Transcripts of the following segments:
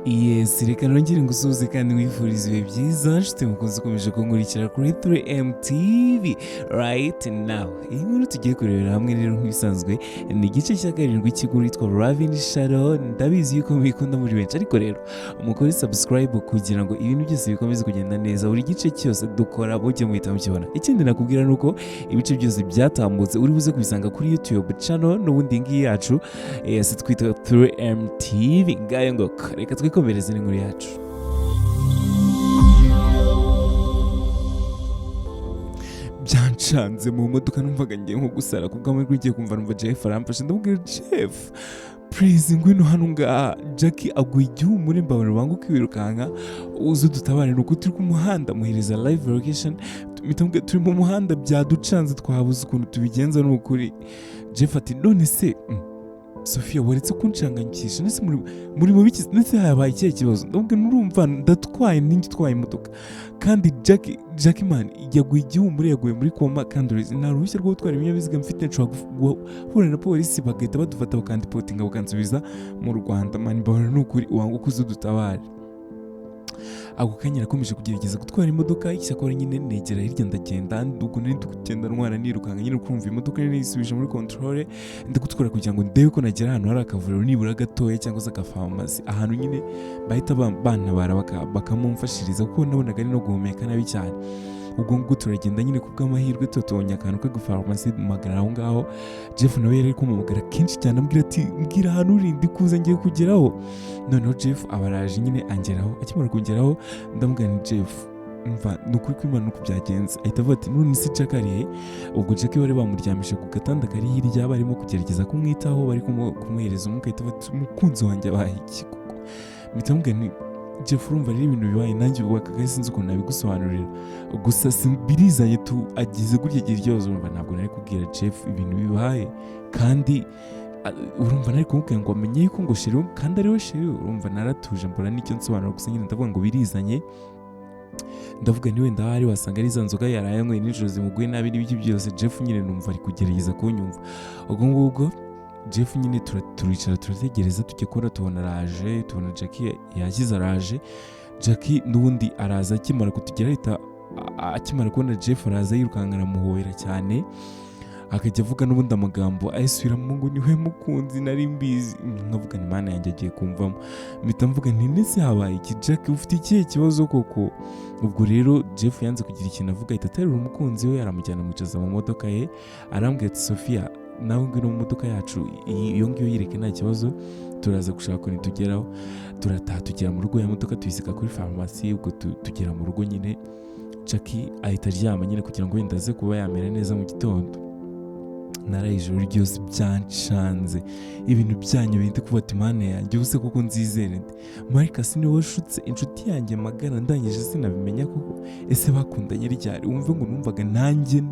Yes, reka nongere ngusuhuze kandi nkwifurize ibihe byiza, nshuti mukunzi ukomeje kunkurikira kuri 3M TV right now. Iyi nkuru tugiye kurebera hamwe rero, nk'ibisanzwe, ni igice cya karindwi cy'inkuru yitwa Love in Shadow. Ndabizi yuko mubikunda muri benshi, ariko rero mukore subscribe kugira ngo ibintu byose bikomeze kugenda neza, buri gice cyose dukora mujye muhita mukibona. Ikindi nakubwira ni uko ibice byose byatambutse uri buze kubisanga kuri YouTube channel n'ubundi ngiyi yacu, yes, twita 3M TV. Ngayo ngoko, reka twikomereze n'inkuru yacu. Byancanze mu modoka, numvaga ngiye nko gusara. Ku bw'amahirwe ugiye kumva numva Jeff aramfashe. Ndamubwira: "Jeff, please, ngwino hano ngaha, Jackie aguye igihumure, mbabara, banguke wirukanka uze udutabare, ni uko turi ku muhanda." Muhereza live location, mpita mubwira: "Turi mu muhanda, byaducanze, twabuze ukuntu tubigenza, ni ukuri." Jeff ati: "None se Sofia, waretse kunshanganyikisha? Nese muri mu biki? Ndetse habaye ikihe kibazo?" Ndabwo nurumva ndatwaye, ninjye utwaye imodoka, kandi Jackie man yaguye igihumure, yaguye muri koma, kandi urizi nta ruhushya rwo gutwara ibinyabiziga mfite. Nshobora guhura na polisi bagahita badufata, bakandipotinga, bakansubiza mu Rwanda. Man, mbabara, ni ukuri, wanga uko uze udutabare." Ako kanya nakomeje kugerageza gutwara imodoka, icyakora nyine negera hirya ndagenda. Ubwo nari ndi kugenda ntwara nirukanka nyine, kumva imodoka nari nayisubije muri contrôle, ndi gutwara kugira ngo ndebe ko nagera ahantu hari akavuriro nibura gatoya cyangwa se agafarumasi, ahantu nyine bahita bantabara bakamumfashiriza, kuko nabonaga ari no guhumeka nabi cyane. Ubwo ngubwo turagenda nyine, ku bw'amahirwe tuba tubonye akantu k'agafarumasi, mpagara aho ngaho. Jeff nawe yari ari kumpamagara kenshi cyane, ambwira ati: "Mbwira ahantu uri, ndi kuza, ngiye kugeraho." Noneho Jeff aba araje nyine, angeraho. Akimara kungeraho ndamubwira nti: "Jeff, mva, ni ukuri kw'Imana uko byagenze." Ahita avuga ati: "None se Jack ari he?" Ubwo Jack bari bamuryamishije ku gatanda kari hirya, barimo kugerageza kumwitaho, bari kumuhereza umwuka. Ahita avuga ati: "Umukunzi wanjye abaye iki koko?" Mpita mubwira nti: "Jeff, urumva rero ibintu bibaye, nanjye ubu aka kanya sinzi ukuntu nabigusobanurira, gusa birizanye tu, agize gutya agira ikibazo." Urumva ntabwo nari kubwira Jeff ibintu bibaye, kandi urumva nari kumubwira ngo amenye yuko ngo chéri we, kandi ari we chéri we. Urumva naratuje, mbura n'icyo nsobanura, gusa nyine ndavuga ngo birizanye. Ndavuga ni wenda ahari wasanga ari za nzoga yaraye anyweye nijoro zimuguye nabi n'ibiki byose. Jeff nyine numva ari kugerageza kunyumva. Ubwo ngubwo Jeff nyine turicara turategereza, tujya kubona tubona araje, tubona Jackie yashyize araje. Jackie n'ubundi araza, akimara kutugera ahita akimara kubona Jeff araza yirukanka, aramuhobera cyane, akajya avuga n'ubundi amagambo ayasubiramo ngo: "Niwe mukunzi nari mbizi." Nkavuga ni Mana yanjye, agiye kumvamo. Mpita mvuga nti: "Ndetse habaye iki, Jack? Ufite ikihe kibazo koko?" Ubwo rero Jeff yanze kugira ikintu avuga, ahita aterura umukunzi we, aramujyana, amwicaza mu modoka ye, arambwira ati: "Sofia, nawe ngwino mu modoka yacu, iyo ngiyo yireke, nta kibazo, turaza gushaka ukuntu tugeraho." Turataha, tugera mu rugo, ya modoka tuyisiga kuri farumasi. Ubwo tugera mu rugo nyine, Jackie ahita aryama nyine kugira ngo wenda aze kuba yamera neza mu gitondo. Naraye ijoro ryose byancanze, ibintu byanyu bindi kuba ati: "Mana yanjye, ubuse koko nzizere nde? Marcus niwe washutse inshuti yanjye magara, ndangije sinabimenya koko? Ese bakundanye ryari?" Wumve ngo numvaga nanjye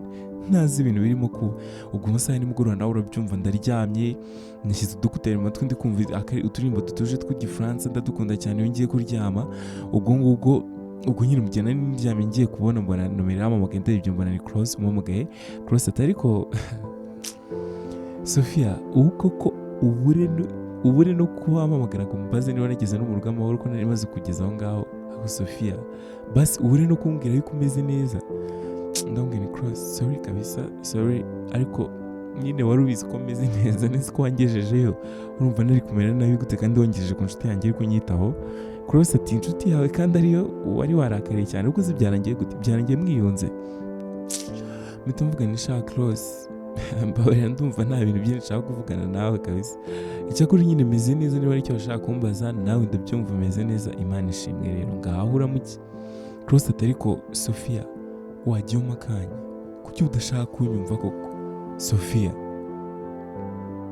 ntazi ibintu birimo kuba. Ubwo amasaha ya nimugoroba, nawe urabyumva, ndaryamye, nashyize udukuteri mu matwi, ndi kumva uturirimbo dutuje tw'Igifaransa, ndadukunda cyane iyo ngiye kuryama. Ubwo ngubwo, ubwo nyine mu gihe nari ndyamye, ngiye kubona mbona nomero irampamagaye. Ndebye mbona ni Cross umuhamagaye. Cross ati: "Ariko Sofia, ubu koko ubure no kuba wampamagara ngo mbaze niba nageze no mu rugo amahoro, ko nari maze kugeza aho ngaho? Ariko Sofia, basi ubure no kumbwira yuko umeze neza." Ndamubwira ni: "Cross, sorry kabisa, sorry, ariko nyine wari ubizi ko meze neza neza, ko wangejejeyo. Urumva nari kumera nabi gute kandi wangejeje ku nshuti yanjye iri kunyitaho?" Cross ati: "Inshuti yawe kandi ariyo wari warakariye cyane, ubwo se byarangiye gute? Byarangiye mwiyunze?" Mpita mvuga ni: "Sha Cross, mbabarira, ndumva nta bintu byinshi nshaka kuvugana nawe kabisa. Icyakora nyine meze neza, niba ari icyo washaka kumbaza, nawe ndabyumva, meze neza, Imana ishimwe. Rero ngaho uramuke." Cross ati: "Ariko Sofia, wagiye umpa akanya? Kuki udashaka kunyumva koko, Sofia?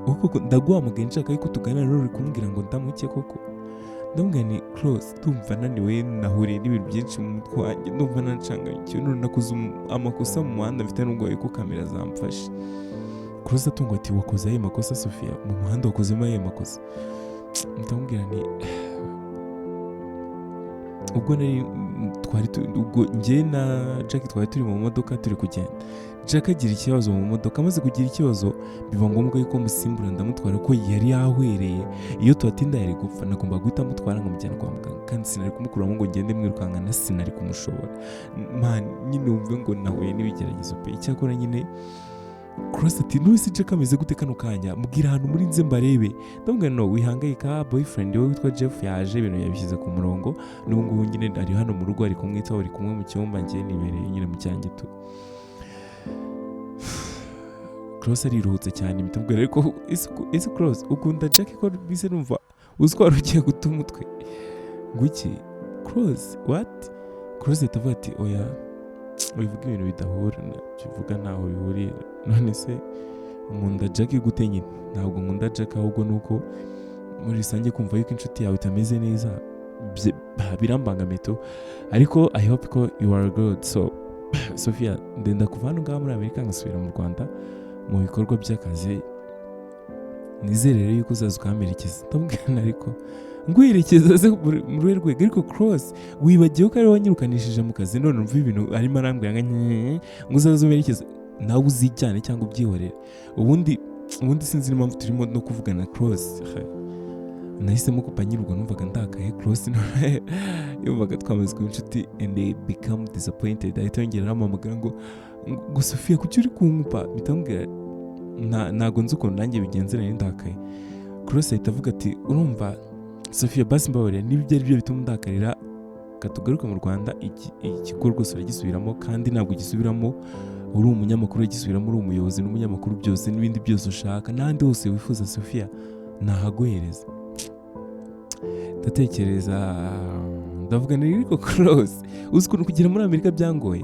Ubu koko ndaguhamagaye nshaka yuko tuganira, rero uri kumbwira ngo ndamuke koko?" Ndamubwira ni: "Cross, ndumva naniwe, nahuriye n'ibintu byinshi mu mutwe wanjye, ndumva nacanganyikiwe, none nakoze amakosa mu muhanda, mfite n'ubwoba yuko kamera zamfashe." Cross atunga ati: "Wakoze ayo makosa, Sofia? Mu muhanda wakozemo ayo makosa?" Ndamubwira ni Ubwo nari twari ubwo njye na Jack twari turi mu modoka turi kugenda, Jack agira ikibazo mu modoka. Amaze kugira ikibazo, biba ngombwa yuko musimbura, ndamutwara ko yari yahwereye. Iyo tuhatinda yari gupfa. Nagomba guhita mutwara nkamujyana kwa muganga, kandi sinari kumukuramo ngo ngende mwirukankana, sinari kumushobora. Man, nyine wumve ngo nahuye n'ibigeragezo pe. Icyakora nyine Cross ati: "None se Jack ameze gute kano kanya? Mbwira ahantu muri nze mbarebe." Ndamubwira: "No, wihangayika, boyfriend we witwa Jeff yaje, ibintu yabishyize ku murongo. N'ubu ngubu nyine ari hano mu rugo, ari kumwitaho, ari kumwe mu cyumba, njye nibereye nyine mu cyanjye tu." Cross ariruhutse cyane. Mpita mubwira: "Ariko ese Cross, ukunda Jack ko bise numva uzi ko wari ugiye guta umutwe?" Ngo iki? Cross, what? Cross ahita avuga ati: "Oya, wivuga ibintu bidahura, uvuga ntaho bihuriye. None se nkunda Jack gute nyine? Ntabwo nkunda Jack, ahubwo ni uko muri rusange kumva yuko inshuti yawe itameze neza birambangamiye tu. Ariko I hope ko you are good. So Sophia, ndenda kuva hano ngaha muri Amerika ngasubira mu Rwanda mu bikorwa by'akazi. Nizere rero yuko uzaza ukamperekeza." Ndamubwira: "Ariko nguherekeza se muri ruhe rwego? Ariko Cross, wibagiwe ko ari wowe wanyirukanishije mu kazi? None umva ibintu arimo arambwira ngo nyeee, ngo uzaze umerekeze. Nawe uzijyane cyangwa ubyihorere." Ubundi sinzi n'impamvu turimo no kuvugana. Cross nahisemo kupa nyir'ubwo, numvaga ndakaye. Cross yumvaga twamaze kuba inshuti and they become disappointed. Ahita yongera arampamagara ngo: "Sophia, kuki uri kunkupa?" Mpita mubwira: "Ntago nzi ukuntu nanjye bigenze, nari ndakaye." Cross ahita avuga ati: "Urumva Sophia, basi mbabarira, niba ibyo ari byo bituma undakarira, katugaruke mu Rwanda. Ikigo rwose uragisubiramo, kandi ntabwo ugisubiramo uri umunyamakuru, uragisubiramo uri umuyobozi n'umunyamakuru byose, n'ibindi byose ushaka, n'ahandi hose wifuza, Sophia, nahaguhereza." Ndatekereza, ndavuga nti: "Ariko Cross, uzi ukuntu kugera muri Amerika byangoye?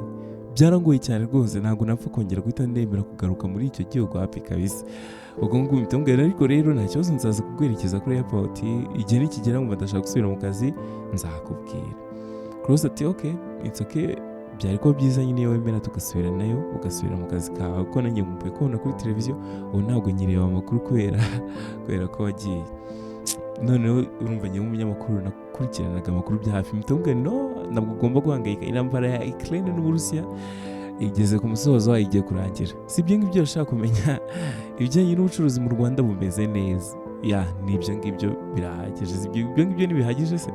Byarangoye cyane rwose. Ntabwo napfa kongera guhita ndemera kugaruka muri icyo gihugu, hapi kabisa." Ubwo ngubwo mpita mubwira: "Ariko rero nta kibazo, nzaza kuguherekeza kuri airport igihe nikigera. Nkumva ndashaka gusubira mu kazi, nzakubwira." Cross ati: "Okay, it's okay. Byari kuba byiza nyine iyo wemera tugasubira nayo, ugasubira mu kazi kawe, kuko nanjye nkumbuye kubona kuri televiziyo. Ubu ntabwo nyireba amakuru kubera ko wagiye." Noneho urumva njyewe nk'umunyamakuru nakurikiranaga amakuru bya hafi. Mpita mubwira: "No, ntabwo ugomba guhangayika. Intambara ya Ukraine n'Uburusiya igeze ku musozo wayo, igiye kurangira. Si ibyo ngibyo urashaka kumenya? Ibijyanye n'ubucuruzi mu Rwanda bumeze neza. Ya, ni ibyo ngibyo birahagije. Si ibyo ngibyo ntibihagije se?"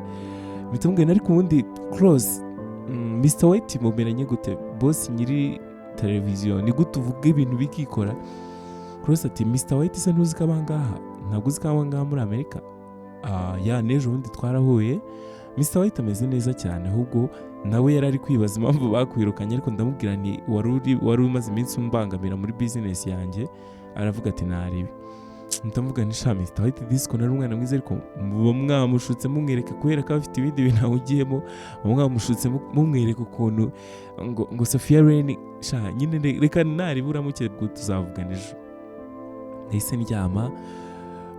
Mpita mubwira: "Ariko ubundi Cross, Mr White mumeranye gute? Boss nyiri televiziyo, ni gute uvuga ibintu bikikora?" Cross ati: "Mr White se ntuzi ko abangaha? Ntabwo uzi ko abangaha muri Amerika? Ah, ya, n'ejo bundi twarahuye. Mr White ameze neza cyane, ahubwo nawe yari ari kwibaza impamvu bakwirukanye. Ariko ndamubwira ni wari umaze iminsi umbangamira muri business yanjye. Aravuga ati naribi." Ndavuga ni: "Sha, Mr White disco nari umwana mwiza, ariko muba mwamushutse mumwereka kubera ko afite ibindi bintu awugiyemo, muba mwamushutse mumwereka ukuntu ngo Sophia Loren. Sha nyine reka naribura uramuke, ubwo tuzavugana ejo." Nahise ndyama.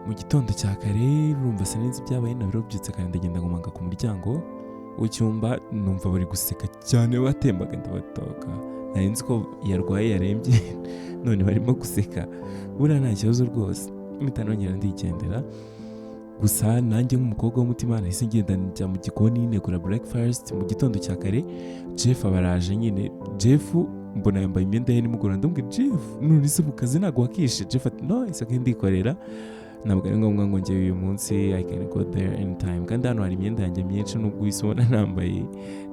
Mu gitondo cya kare, urumva sinzi ibyabaye, nabirobyutse kare, ndagenda nkomanga ku muryango w'icyumba, numva bari guseka cyane, batembaga, ndabatoka. Nari nzi ko yarwaye, yarembye, none barimo guseka. Buriya nta kibazo rwose. Mpita nongera ndigendera. Gusa nanjye nk'umukobwa w'umutima nahise ngenda njya mu gikoni, negura breakfast mu gitondo cya kare. Jeff abaraje nyine. Jeff mbona yambaye imyenda ye nimugoroba. Ndamubwira: "Jeff, none se mu kazi ntabwo wakishe?" Jeff ati: "No, it's okay, ndikorera, ntabwo ari ngombwa ngo njye uyu munsi. I can go there anytime, kandi hano hari imyenda yanjye myinshi. Nubwo uhise ubona nambaye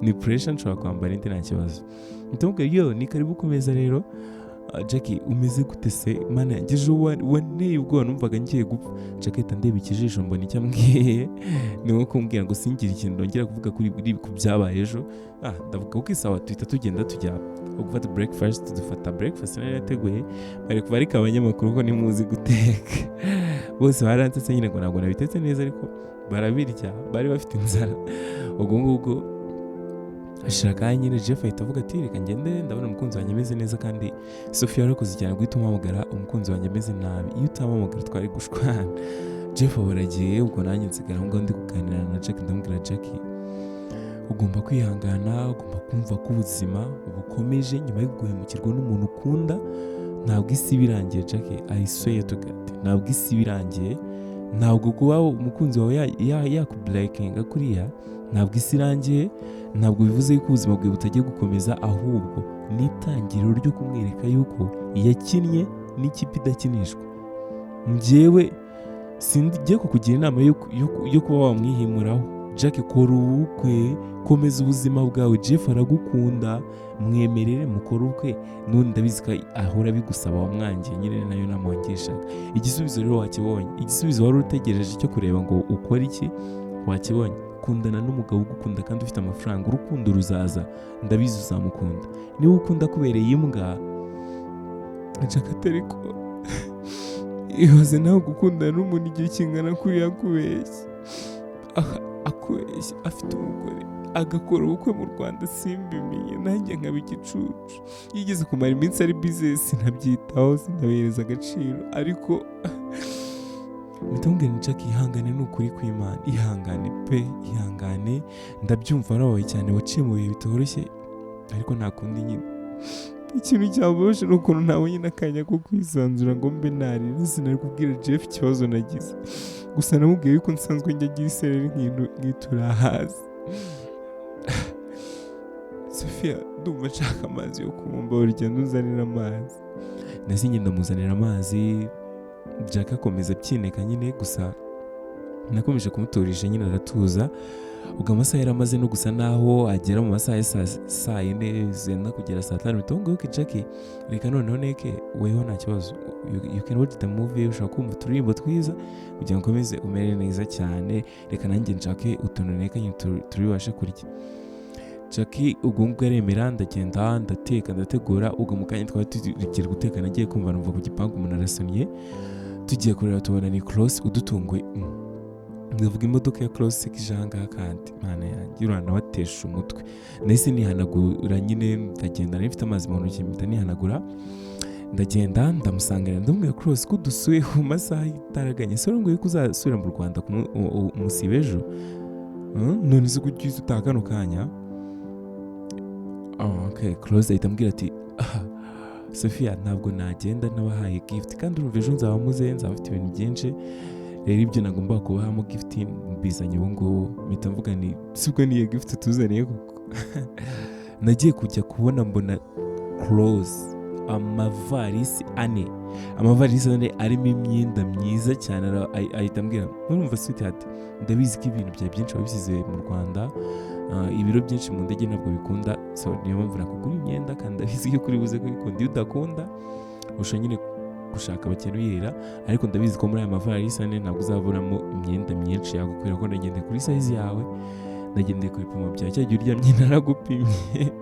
ni pressure, nshobora kwambara indi, nta kibazo." Ndamubwira: "Yo, ni karibu ku meza rero." Ah, Jackie, umeze gute se? Mana yanjye, ejo wanteye ubwoba, numvaga ngiye gupfa." Jackie ahita ndeba ikijisho, mbona icyo ambwiye ni nko kumbwira ngo singire ikintu nongera kuvuga ku byabaye ejo. Ah, ndavuga ko isawa. Tuhita tugenda tujya gufata breakfast. Dufata breakfast nari yateguye. Bari kuba ariko abanyamakuru ko ntimuzi guteka, bose baransetse nyine ngo ntabwo nabitetse neza, ariko barabirya, bari bafite inzara. Ubwo ngubwo hashira akanya nyine, Jeff ahita avuga ati: "Reka ngende, ndabona umukunzi wanjye ameze neza. Kandi Sophia, warakoze cyane guhita umuhamagara, umukunzi wanjye ameze nabi. Iyo utamuhamagara twari gushwana." Jeff aba aragiye. Ubwo nanjye nsigara aho ngaho ndi kuganira na Jack. Ndamubwira: "Jackie, ugomba kwihangana, ugomba kumva ko ubuzima bukomeje nyuma yo guhemukirwa n'umuntu ukunda. Ntabwo isi iba irangiye, Jackie. I swear to God, ntabwo isi iba irangiye." Ntabwo kuba umukunzi wawe yakubreakinga kuriya, ntabwo isi irangiye, ntabwo bivuze yuko ubuzima bwawe butagiye gukomeza. Ahubwo ni itangiriro ryo kumwereka yuko yakinnye n'ikipe idakinishwa. Njyewe singiye kukugira inama yo kuba wamwihimuraho. Jack, kora ubukwe, komeza ubuzima bwawe. Jeff aragukunda, mwemerere mukore ubukwe. N'ubundi ndabizi ko ahora abigusaba, wamwangiye nyine, nayo nama wangishaga. Igisubizo rero wakibonye, igisubizo wari utegereje cyo kureba ngo ukore iki wakibonye. Kundana n'umugabo ugukunda kandi ufite amafaranga, urukundo ruzaza, ndabizi uzamukunda. Niba ukunda kubereye imbwa. Jack atari ko ibaze nawe gukundana n'umuntu igihe kingana kuriya akubeshya, akubeshya afite umugore, agakora ubukwe mu Rwanda simbimenye, nanjye nkaba igicucu. Yigeze kumara iminsi ari busy, sinabyitaho, sinabihereza agaciro. Ariko mpita mubwira nti: "Jack, ihangane, ni ukuri kw'Imana, ihangane pe, ihangane. Ndabyumva warababaye cyane, waciye mu bihe bitoroshye, ariko nta kundi nyine." Ikintu cyambabaje ni ukuntu ntabonye n'akanya ko kwisanzura ngo mbe narira. Sinari kubwira Jeff ikibazo nagize, gusa namubwiye yuko nsanzwe njya agira isereri nkitura hasi. "Sophia, ndumva nshaka amazi yo kunywa, buri genda uzanira amazi." Nahise ngenda muzanira amazi. Jack akomeza abyineka nyine, gusa nakomeje kumuturisha nyine aratuza. Ubwo amasaha yari amaze no gusa naho agera mu masaha ya saa 4 zenda kugera saa 5, mpita mubwira: "Okay Jack, reka noneho neke, weho nta kibazo, you can watch the movie, ushobora kumva uturirimbo twiza kugira ngo ukomeze umere neza cyane. Reka nanjye nshake utuntu neka nyine turi bubashe kurya." Jackie ubwo ngubwo aremera, ndagenda ndateka, ndategura. Ubwo mu kanya twari tugiye guteka, nagiye kumva numva ku gipangu umuntu arasonnye. Tugiye kureba tubona ni Cross udutunguye. Ndavuga imodoka ya Cross ije ahangaha kandi, Mana yanjye, uranabatesha umutwe. Nahise nihanagura nyine, ndagenda, nari mfite amazi mu ntoki, mpita nihanagura, ndagenda ndamusanganira, ndamubwira: "Cross, ko dusuye ku masaha itaraganye, se urambwiye ko uzasubira mu Rwanda ku umusiba ejo? None se kuki uhise utaha kano kanya?" Oh, okay. Cross ahita ambwira ati: "Ah, Sophia, ntabwo nagenda nabahaye gift, kandi urumva ejo nzaba muze, nzaba mfite ibintu byinshi. Rero ibyo nagomba kubahamo gift mbizanye ubu ngubu." Mpita mvuga ni sibwo niyo gift tuzaniye koko? Nagiye kujya kubona mbona Cross amavarisi ane, amavarisi ane arimo imyenda myiza cyane. Ahita ambwira: "Urumva sweetheart, ndabizi ko ibintu byawe byinshi wabisize mu Rwanda, ibiro byinshi mu ndege ntabwo bikunda, so niyo mpamvu nakugura imyenda, kandi ndabizi ko uri buze kubikunda. Iyo udakunda ushobora nyine gushaka abakene uyirira, ariko ndabizi ko muri aya mavarisi ane ntabwo uzaburamo imyenda myinshi yagukwira, ko nagendeye kuri size yawe, nagendeye ku bipimo byawe cya gihe uryamye naragupimye.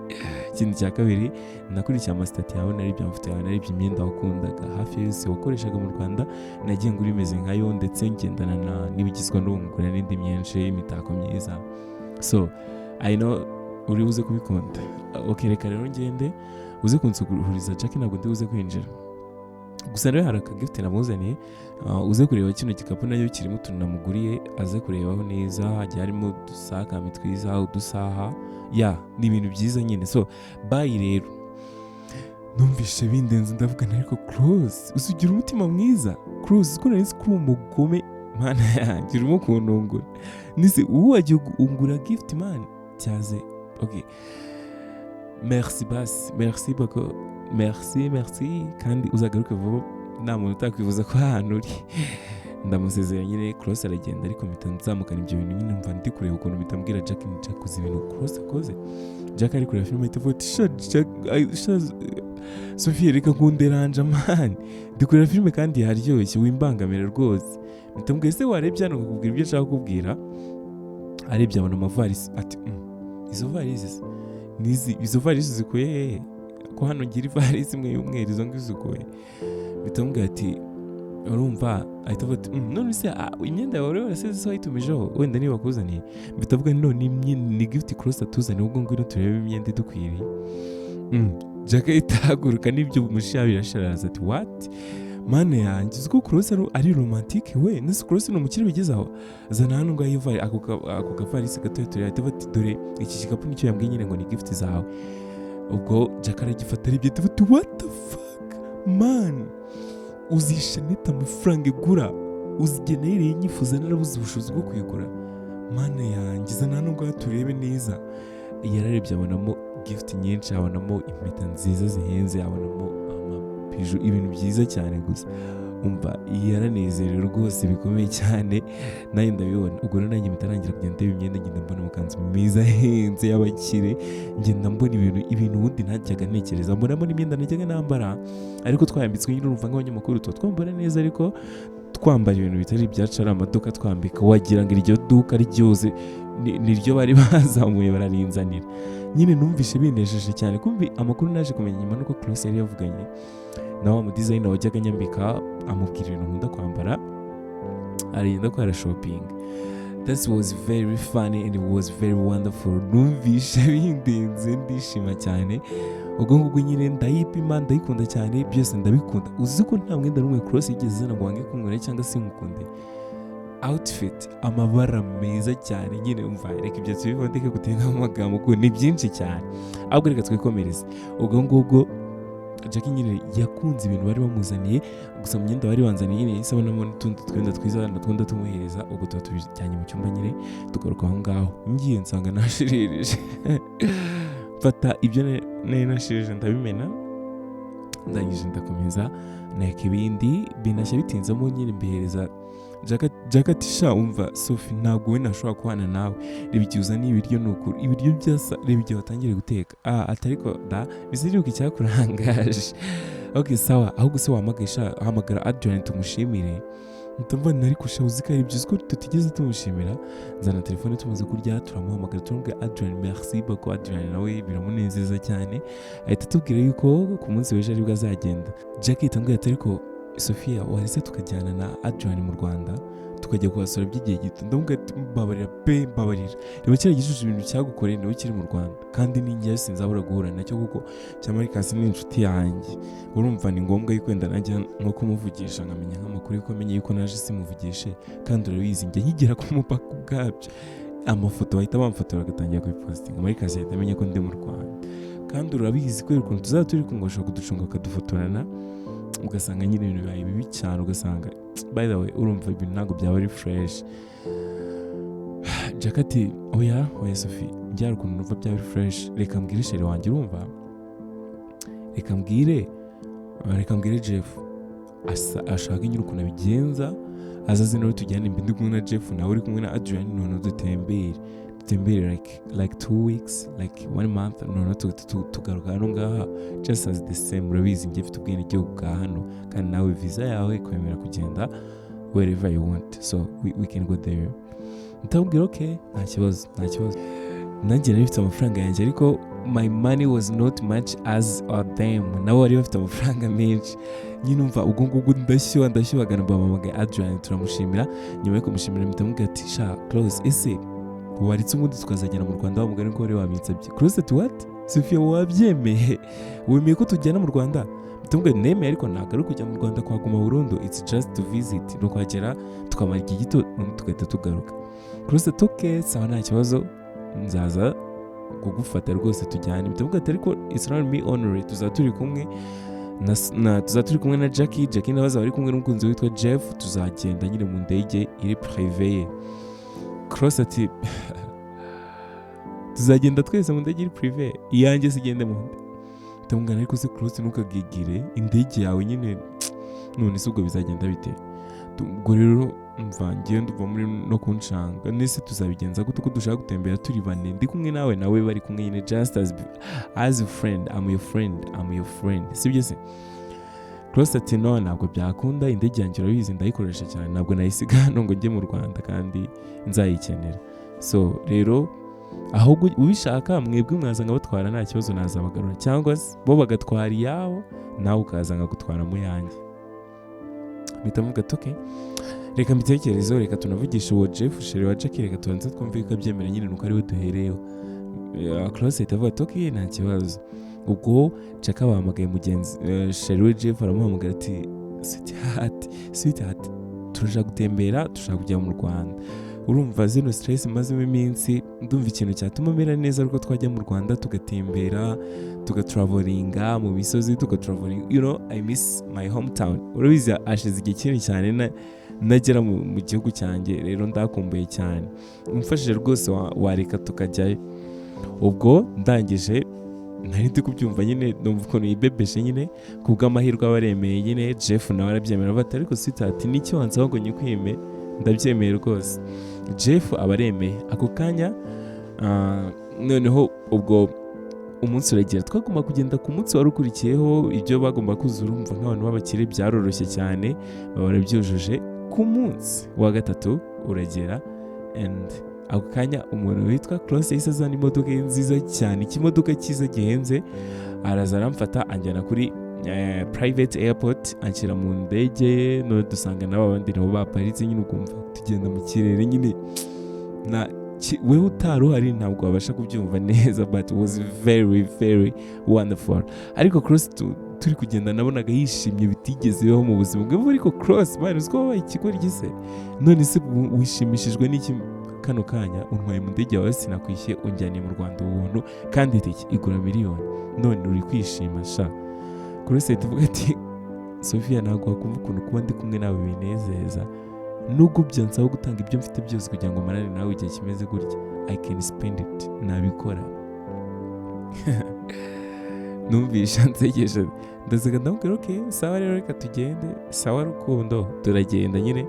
Ikindi cya kabiri, nakurikiye amastatus yawe, narebye amafoto yawe, narebye imyenda wakundaga hafi ya yose wakoreshaga mu Rwanda, nagiye ngura imeze nkayo, ndetse ngendana n'ibigizwa n'ubu, ngura n'indi myinshi, imitako myiza. So I know uri buze kubikunda. Ok, reka rero ngende uze kunsuhuriza Jack, ntabwo ndi buze kwinjira. Gusa rero hari akagift namuzaniye, uze kureba kino gikapu, nayo kirimo utuntu namuguriye, aze kurebaho neza, hagiye harimo udusakame twiza, udusaha, ya ni ibintu byiza nyine. So bye." Rero numvishe bindenze, ndavuga nti: "Ariko Cross, usugira umutima mwiza. Cross, ko nari nzi ko uri umugome, Mana yanjye, urimo kuntungura. Nise ubu wagiye ungura gift, man, cyaze. Ok, merci basi, merci beaucoup, merci, merci, kandi uzagaruke vuba, nta muntu utakwifuza ko ahantu uri." Ndamusezera nyine, Cross aragenda, ariko mpita nzamukana ibyo bintu nyine, mva ndi kureba ukuntu, mpita mbwira Jack ni: "Jack, uzi ibintu Cross akoze?" Jack ari kureba filime, ahita avuga ati: "Sha Jack, sha Sophie, reka kunderanja man, ndi kureba filime kandi yaryoshye, wimbangamira rwose." Mpita mbwira: "Ese warebye hano nkakubwira ibyo nshaka kukubwira?" Arebye abona amavarisi, ati: Izo varisi se? Nizi izo varisi zikuye hehe, ko hano ngira ivarisi imwe y'umweru, izo ngizo zikuye?" Mpita mubwira ati: "Urumva." Ahita avuga ati: None se imyenda yawe wari se wayitumijeho, wenda niba bakuzaniye?" Mpita avuga: "None ni gift Cross atuzaniye, ubwo ngwino turebe imyenda idukwiriye." Jack ahita ahaguruka n'ibyo umushiha birasharaza, ati: "What? Mana yanjye, uzi ko Cross ari romantique we? Nese Cross ni umukire bigeze aho? Zana hano ngaho ivari ako kavarisi gatoya turebe." Ahita avuga ati: "Dore iki gikapu, nicyo yambwiye nyine ngo ni gift zawe." Ubwo Jack aragifata, aribyo, ahita avuga ati: "What the fuck, man? Uzi chaînette amafaranga igura?" Uzi igihe nayiriye nyifuza, narabuze ubushobozi bwo kuyigura? Mana yanjye, zana hano ngaha turebe neza." Yararebye abonamo gift nyinshi, abonamo impeta nziza zihenze, abonamo amabijoux, ibintu byiza cyane gusa. Umva, yaranezerewe rwose bikomeye cyane, nanjye ndabibona. Ubwo rero nanjye mpita ntangira kugenda ndeba imyenda, ngenda mbona amakanzu meza ahenze y'abakire, ngenda mbona ibintu ubundi ntajyaga ntekereza, mbonamo n'imyenda najyaga nambara ariko twayambitswe nyine. Urumva, nk'abanyamakuru tuba twambara neza, ariko twambara ibintu bitari ibyacu, ari amaduka twambika, wagira ngo iryo duka ryose niryo bari bazamuye bararinzanira nyine. Numvishe binejeje cyane. Kumbi amakuru naje kumenya nyuma nuko Close yari yavuganye na wa mudesigner wajyaga anyambika, amubwira ibintu nkunda kwambara, aragenda ko arashoppinga. That was very funny and it was very wonderful. Numvishe bindenze, ndishima cyane. Ubwo ngubwo nyine ndayipima, ndayikunda cyane, byose ndabikunda. Uzi ko nta mwenda n'umwe Cross yigeze izana ngo wange kunywera cyangwa se nkukunde? Outfit, amabara meza cyane nyine. Umva, reka ibyo tubibone, gutenga mu magambo kuko ni byinshi cyane, ahubwo reka twikomereze. Ubwo ngubwo Jackie nyine yakunze ibintu bari bamuzaniye. Gusa mu myenda bari banzaniye nyine yahise abonamo n'utundi twenda twiza natwo tumuhereza. Ubwo tuba tubijyanye mu cyumba nyine, tugaruka aho ngaho, ngiye nsanga nashiririje. Mfata ibyo nari nashirije ndabimena, ndangije ndakomeza neka ibindi binashya bitinzemo nyine, mbihereza Jack ati: "Sha umva Sophie, ntabwo we nashobora kubana nawe. Reba igihe uzaniye ibiryo, ni ukuri ibiryo byasa, reba igihe watangiriye guteka." Ah, ati: "Ariko da biziribuka icyakurangaje. OK, sawa, ahubwo se wahamagaye sha, hamagara Adrian tumushimire." Ndumva ariko sha, uzi ko ari byiza ko tutigeze tumushimira? Nzana telefone, tumaze kurya turamuhamagara, turamubwira: "Adrian, merci beaucoup." Adrian nawe biramunezeza cyane, ahita atubwira yuko ku munsi w'ejo aribwo azagenda. Jack ahita ambwira ati: "Ariko Sofia, waretse tukajyana na Adrian mu Rwanda, tukajya kuhasura by'igihe gito?" Ndamubwira ati: "Mbabarira pe, mbabarira. Reba kiriya gicucu, ibintu cyagukoreye niwe kiri mu Rwanda, kandi ninjyayo sinzabura guhura nacyo kuko cyamarikasi ni inshuti yanjye. Urumva ni ngombwa yuko wenda najya nko kumuvugisha, nkamenya nk'amakuru, yuko amenye yuko naje simuvugishe. Kandi urabizi, njya nkigera ku mupaka ubwabyo, amafoto bahita bamfotora bagatangira kubipositinga, Marikasi ahita amenya ko ndi mu Rwanda. Kandi urabizi, kubera ukuntu tuzaba turi kumwe, bashobora kuducunga bakadufotorana, ugasanga nyine ibintu bibaye bibi cyane, ugasanga, by the way, urumva ibintu ntabwo byaba ari fresh." Jack ati: "Oya, oya Sophie, njyara ukuntu numva byaba ari fresh. Reka mbwire chéri wanjye, urumva, reka mbwire Jeff ashaka nyine ukuntu abigenza, azaze nawe tujyane, mbe ndi kumwe na Jeff, nawe uri kumwe na Adrian, noneho dutembere like 2 weeks, like one month, noneho tugaruka hano ngaha just as the same. Urabizi, njye mfite ubwenegihugu bwa hano, kandi nawe visa yawe ikwemera kugenda wherever you want, so we can go there." Ndamubwira: "Okay, nta kibazo, nta kibazo." Nanjye nari mfite amafaranga yanjye, ariko my money was not much as them, nabo bari bafite amafaranga menshi nyine. Umva, ubwo ngubwo ndashyuha, ndashyuhagana, bampamagaye Adrian, turamushimira. Nyuma yo kumushimira mpita mubwira ati: "Sha Close, ese waretse ubundi tukazagera mu Rwanda, wa mugani ko wari wabinsabye?" Close ati: "What? Sophia, wabyemeye? Wemeye ko tujyana mu Rwanda?" Mpita mubwira: "Nemeye, ariko ntabwo ari ukujya mu Rwanda kuhaguma burundu. It's just to visit, ni ukwagera tukamara igihe gito, ubundi tugahita tugaruka." Close ati: "Okay, sawa, nta kibazo, nzaza kugufata rwose tujyane." Mpita mubwira ati: "Ariko it's not me only, tuzaba turi kumwe na tuzaba turi kumwe na Jackie. Jackie nawe azaba ari kumwe n'umukunzi witwa Jeff, tuzagenda nyine mu ndege iri privé ye." Cross ati: "Tuzagenda twese mu ndege iri privé? Iyanjye sigende mu nde?" Ndamubwira: "Ariko se Cross, ntukagigire indege yawe nyine. None se ubwo bizagenda bite?" Ubwo rero mva ngewe ndumva muri no kunshanga nese tuzabigenza gute, ko dushaka gutembera turi bane, ndi kumwe nawe, nawe bari kumwe nyine, just as a friend, I'm your friend, I'm your friend, sibyo se?" Cross ati: "No, ntabwo byakunda. Indege yanjye urabizi ndayikoresha cyane, ntabwo nayisiga hano ngo njye mu Rwanda kandi nzayikenera. So rero ahubwo ubishaka mwebwe mwaza nkabatwara, nta kibazo, nazabagarura, cyangwa se bo bagatwara iyabo, nawe ukaza nkagutwara mu yanjye." Mpita mvuga ati: "Okay, reka mbitekerezeho, reka tunavugishe uwo Jeff, chéri wa Jackie, reka tubanze twumve ko abyemera nyine, nuko ariwe duhereyeho." Close ahita avuga ati: "Okay, nta kibazo." Ubwo Jack bahamagaye mugenzi chéri we Jeff, aramuhamagara ati: "Sweetheart, sweetheart, turashaka gutembera, turashaka kujya mu Rwanda. Urumva zino stress mazemo iminsi, ndumva ikintu cyatuma mera neza ariko twajya mu Rwanda, tugatembera, tugatravelinga mu misozi, tugatravelinga. You know, I miss my hometown. Urabizi, hashize igihe kinini cyane na nagera mu gihugu cyanjye. Rero ndakumbuye cyane, umfashije rwose, wareka tukajyayo." Ubwo ndangije nari ndi kubyumva nyine, numva ukuntu yibebeje nyine. Ku bw'amahirwe aba aremeye nyine, Jeff nawe arabyemera, bati: "Ariko sweetheart, nicyo wansaba ngo nyikwime, ndabyemeye rwose." Jeff aba aremeye ako kanya. Noneho ubwo umunsi uragera, twagomba kugenda ku munsi wari ukurikiyeho. Ibyo bagomba kuzura, urumva nk'abantu b'abakire byaroroshye cyane, baba barabyujuje. Ku munsi wa gatatu uragera and ako kanya umuntu witwa Cross yahise azana imodoka ye nziza cyane, ikimodoka cyiza gihenze, araza aramfata anjyana kuri private airport, anshyira mu ndege ye. None dusanga nabo abandi nabo baparitse nyine, ukumva tugenda mu kirere nyine. Na wewe utari uhari ntabwo wabasha kubyumva neza, but it was very very wonderful. Ariko Cross turi kugenda nabonaga yishimye bitigeze bibaho mu buzima bwe. Ariko Cross, man, uzi ko wabaye ikigoryi se? None se wishimishijwe n'iki kano kanya? Untwaye mu ndege yawe, sinakwishyuye, unjyaniye mu Rwanda ubuntu, kandi itike igura miliyoni, none uri kwishima sha. Cross ahita avuga ati: "Sofia, ntabwo wakumva ukuntu kuba ndi kumwe nawe binezeza. Nubwo byansaba gutanga ibyo mfite byose kugira ngo marane nawe igihe kimeze gutya, I can spend it, nabikora." Numvisha nsegeje, ndaseka, ndamubwira: "Ok, sawa rero, reka tugende." Sawa rukundo, turagenda nyine,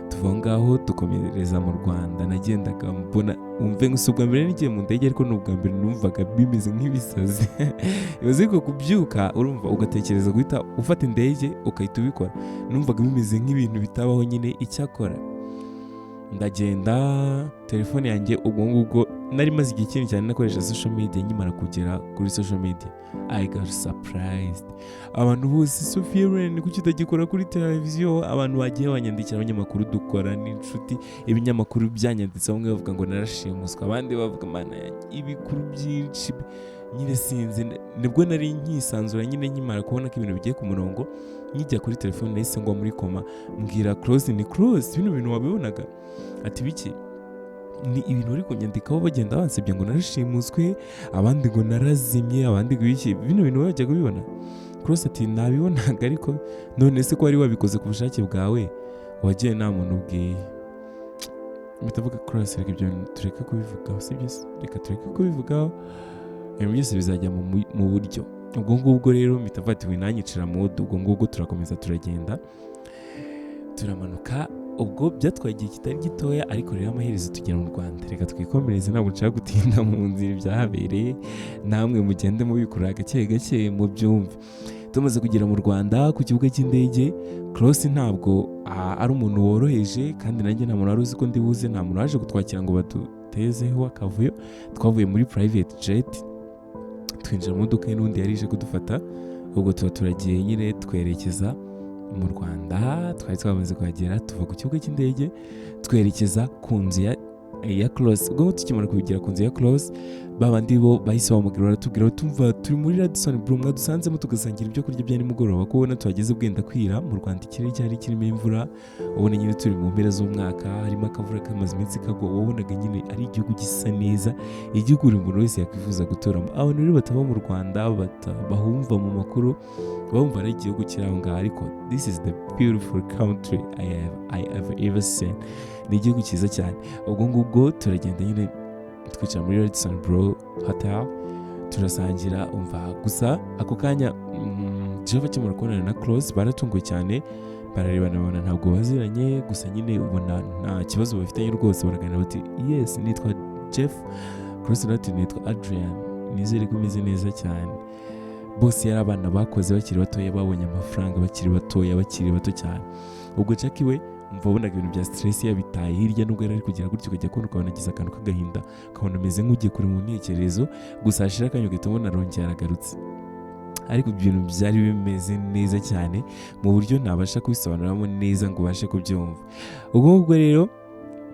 tuva aho ngaho dukomereza mu Rwanda. Nagendaga mbona, umve ngo si ubwa mbere nigiye mu ndege, ariko ni ubwa mbere numvaga bimeze nk'ibisazi. Bivuze ko kubyuka, urumva, ugatekereza guhita ufata indege ugahita ubikora, numvaga bimeze nk'ibintu bitabaho nyine. Icyakora ndagenda, telefone yanjye ubwo ngubwo nari maze igihe kinini cyane nakoresha social media. Nkimara kugera kuri social media, I got surprised. Abantu bose: "Sophia Loren, kuki utagikora kuri televiziyo?" Abantu bagiye banyandikira, abanyamakuru dukora n'inshuti, ibinyamakuru byanyanditse, bamwe bavuga ngo narashimuswe, abandi bavuga, Mana yanjye, ibikuru byinshi nyine. Sinzi, nibwo nari nkisanzura nyine, nkimara kubona ko ibintu bigiye ku murongo. Nkijya kuri telefone nahise ngwa muri koma. Mbwira Close: "Ni Close, bino bintu wabibonaga?" Ati: "Biki?" "Ni ibintu bari kunyandikaho, bagenda bansebye ngo narashimuswe, abandi ngo narazimye, abandi ngo ibiki. Bino bintu wajyaga ubibona?" Cross ati: "Nabibonaga, ariko none se ko wari wabikoze ku bushake bwawe, wagiye nta muntu ubwiye?" Mpita mvuga: "Cross, reka ibyo bintu tureke kubivugaho, sibyo se? Reka tureke kubivugaho, ibintu byose bizajya mu buryo." Ubwo ngubwo rero mpita mvuga ati: "Winanyicira mood." Ubwo ngubwo turakomeza, turagenda, turamanuka. Ubwo byatwaye igihe kitari gitoya, ariko rero amaherezo tugera mu Rwanda. Reka twikomereze, ntabwo nshaka gutinda mu nzira ibyahabereye, namwe mugende mubikura gake gake mubyumve. Tumaze kugera mu Rwanda ku kibuga cy'indege, Cross ntabwo ari umuntu woroheje, kandi nanjye nta muntu wari uzi ko ndi buze, nta muntu waje kutwakira ngo badutezeho akavuyo. Twavuye muri private jet, twinjira mu modoka ye n'undi yari ije kudufata. Ubwo tuba turagiye nyine, twerekeza mu Rwanda. Twari twamaze kuhagera, tuva ku kibuga cy'indege, twerekeza ku nzu ya Cross. Ubwo tukimara kugera ku nzu ya Cross, babandi bo bahise bahamagara, baratubwira batumva turi muri Radisson Blu, mwadusanzemo tugasangira ibyo kurya bya nimugoroba, ko ubona tuhageze bwenda kwira. Mu Rwanda ikirere cyari kirimo imvura, ubona nyine turi mu mpera z'umwaka, harimo akavura kamaze iminsi kagwa. Wabonaga nyine ari igihugu gisa neza, igihugu buri muntu wese yakwifuza guturamo. Abantu rero bataba mu Rwanda bahumva mu makuru, bumva ari igihugu kiri aho ngaho, ariko this is the beautiful country I have ever seen. Ni igihugu cyiza cyane. Ubwo ngubwo turagenda nyine, twicara muri Radisson Blu Hotel, turasangira. Umva gusa, ako kanya Jeff akimara kubonana na Close baratunguwe cyane, bararebana babona ntabwo baziranye, gusa nyine ubona nta kibazo bafitanye rwose. Baraganira bati: "Yes, nitwa Jeff." Close nawe ati: "Nitwa Adrian, nizere ko umeze neza cyane." Bose yari abana bakoze bakiri batoya, babonye amafaranga bakiri batoya, bakiri bato cyane. Ubwo Jackie we, umva, wabonaga ibintu bya stress yabitaye hirya, nubwo yari ari kugira gutyo ukajya kubona ukabona agize akantu k'agahinda, ukabona ameze nk'ugiye kure mu ntekerezo, gusa hashira akanya ugahita ubona arongera aragarutse. Ariko ibintu byari bimeze neza cyane mu buryo ntabasha kubisobanuramo neza ngo ubashe kubyumva. Ubwo ngubwo rero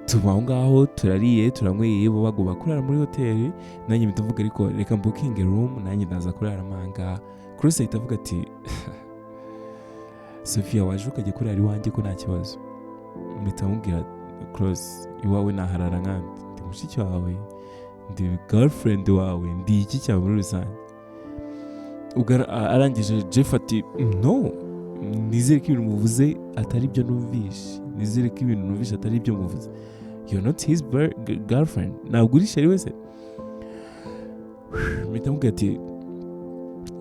tuba aho ngaho, turariye, turanyweye, bo bagomba kurara muri hoteli. Nanjye mpita mvuga: "Ariko reka mbookinge room, nanjye ndaza kuraramo aha ngaha." Cross ahita avuga ati: "Sofia, waje ukajya kurara iwanjye ko nta kibazo?" Mpita mubwira: "Cross, iwawe naharara nkandi? Ndi mushiki wawe, ndi girlfriend wawe, ndi iki cyawe muri rusange?" Ubwo arangije Jeff ati: "No, nizere ko ibintu muvuze atari byo numvishe." Nizere ko ibintu numvishe atari ibyo muvuze. You're not his girlfriend? Ntabwo uri chérie we se?" Mpita mubwira ati: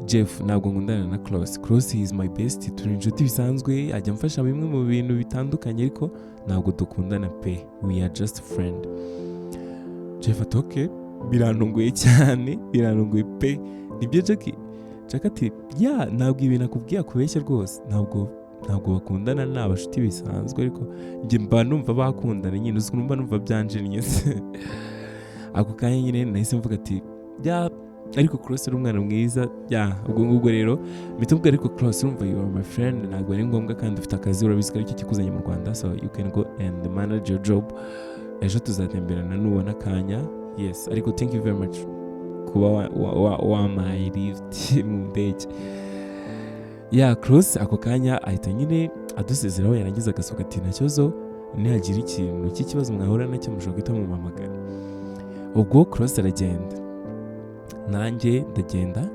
"Jeff, ntabwo nkundana na Cross. Cross is my best, turi inshuti bisanzwe, ajya amfasha bimwe mu bintu bitandukanye, ariko ntabwo dukundana pe, we are just friend." Jeff ati: "Okay, birantunguye cyane, birantunguye pe. Nibyo, Jackie?" Jack ati: "Yeah, ntabwo ibintu akubwiye akubeshya rwose, ntabwo bakundana, ni abashuti bisanzwe, ariko njye mba numva bakundana nyine, uzi ukuntu mba numva byanjennye." Ako kanya nyine nahise mvuga ati: "Yeah, ariko Cross ari umwana mwiza." Yeah, ubwo ngubwo rero mpita mvuga: "Ariko Cross, urumva, you are my friend, ntabwo ari ngombwa, kandi ufite akazi, urabizi ko aricyo kikuzanye mu Rwanda, so you can go and manage your job. Ejo tuzatemberana nubona akanya. Yes, ariko thank you very much kuba wampaye lift mu ndege." Yeah, Cross ako kanya ahita nyine adusezeraho, yarangiza agasohoka ati: "Nta kibazo, nihagira ikintu cy'ikibazo mwahura nacyo mushobora guhita mumuhamagara." Ubwo Cross aragenda, nanjye ndagenda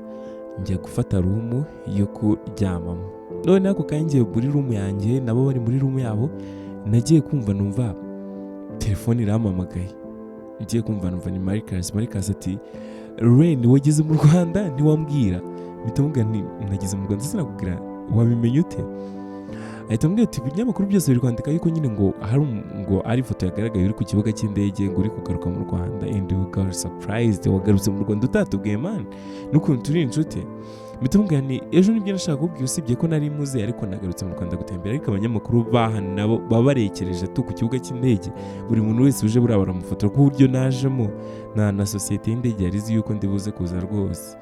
njya gufata room yo kuryamamo. None ako kanya ngiye muri room yanjye, nabo bari muri room yabo, nagiye kumva numva telefone irampamagaye. Ngiye kumva numva ni Marcus. Marcus ati: "Ren, wageze mu Rwanda ntiwambwira?" Mpita mubwira nti: "Nageze mu Rwanda sinakubwira, wabimenye ute?" Ahita ambwira ati: "Ibinyamakuru byose biri kwandika yuko nyine ngo hari ngo ari ifoto yagaragaye uri ku kibuga cy'indege, ngo uri kugaruka mu Rwanda, and we got surprised. Wagarutse mu Rwanda utatubwiye, man, n'ukuntu turi inshuti?" Mpita mubwira nti: "Ejo nibyo nashaka kukubwira, usibye ko nari muze, ariko nagarutse mu Rwanda gutembera, ariko abanyamakuru baha nabo baba barekereje tu ku kibuga cy'indege. Buri muntu wese uje buriya baramufotora, ku buryo najemo na sosiyete y'indege yari izi yuko ndi buze kuza rwose.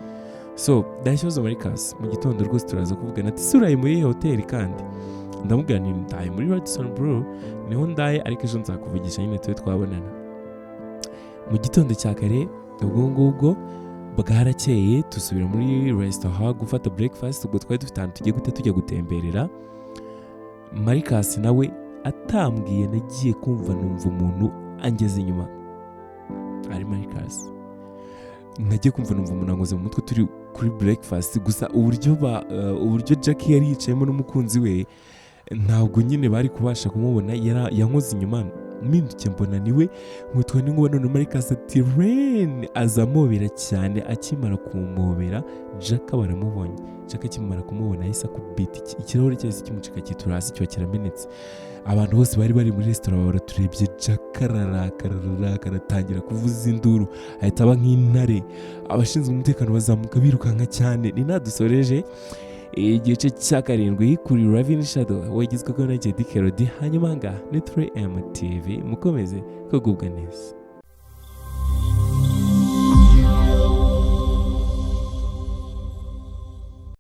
So nta kibazo Marcus, mu gitondo rwose turaza kuvugana." Ati: "Se uraye muri iyi hoteli kandi?" Ndamubwira nti: "Ndaye muri Radisson Blu, niho ndaye, ariko ejo nzakuvugisha nyine tube twabonana." Mu gitondo cya kare, ubwo ngubwo bwarakeye, dusubira muri resitora gufata breakfast. Ubwo twari dufite ahantu tugiye guhita tujya gutemberera. Marcus nawe atambwiye, nagiye kumva numva umuntu angeze inyuma, ari Marcus. Nagiye kumva numva umuntu ankoze mu mutwe turi kuri breakfast. Gusa uburyo Jackie yari yicayemo n'umukunzi we, ntabwo nyine bari kubasha kumubona. Yankoze inyuma, mpindukiye mbona niwe, nkutwa n'inkuba. None Marcus ati: "Ren!" Aza amobera cyane. Akimara kumobera, Jack baramubonye. Jack akimara kumubona yahise akubita ikirahure cyahise kimucika kitura hasi, kiba kiramenetse. Abantu bose bari bari muri resitora baba baraturebye. Jack ararakara, ararakara, atangira kuvuza induru, ahita aba nk'intare. Abashinzwe umutekano bazamuka birukanka cyane. Ni nadusoreje igice cya karindwi kuri Love in Shadow, wagizweho na Jedi Kerodi. Hanyuma ngaha ni 3M TV, mukomeze kugubwa neza.